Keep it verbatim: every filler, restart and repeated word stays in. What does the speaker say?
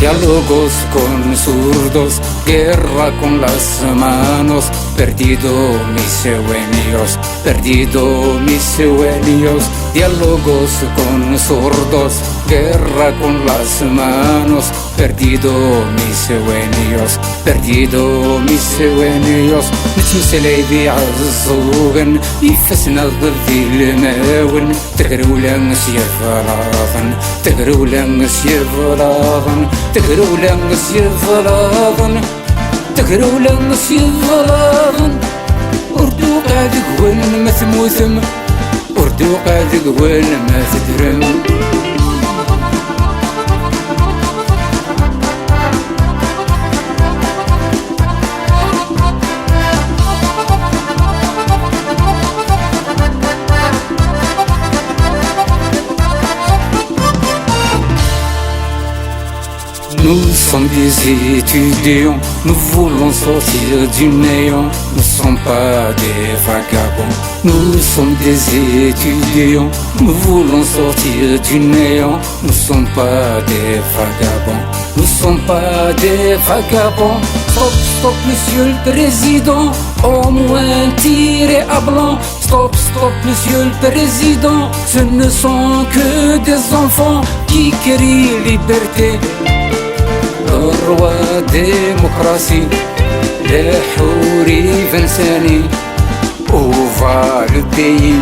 Diálogos con zurdos, guerra con las manos, perdido mis sueños, perdido mis sueños. Diálogos con zurdos, guerra con las manos, perdido mis sueños, perdido mis sueños. Nettmeslay d iɛeẓẓugen, ifassen-a d ilmawen. Tagrewla s yeblaḍen, tagrewla s yeblaḍen, tagrewla s yeblaḍen, tagrewla s yeblaḍen. Ur d-tuqiɛ deg-wen ma temmutem, ur d-tuqiɛ deg-wen ma teddrem. Nous sommes des étudiants, nous voulons sortir du néant. Nous sommes pas des vagabonds, nous sommes des étudiants, nous voulons sortir du néant. Nous sommes pas des vagabonds, nous sommes pas des vagabonds. Stop, stop, monsieur le président, au moins tirez à blanc. Stop, stop, monsieur le président, ce ne sont que des enfants qui crient liberté. Droit, démocratie, les houris Vincent, où va le pays?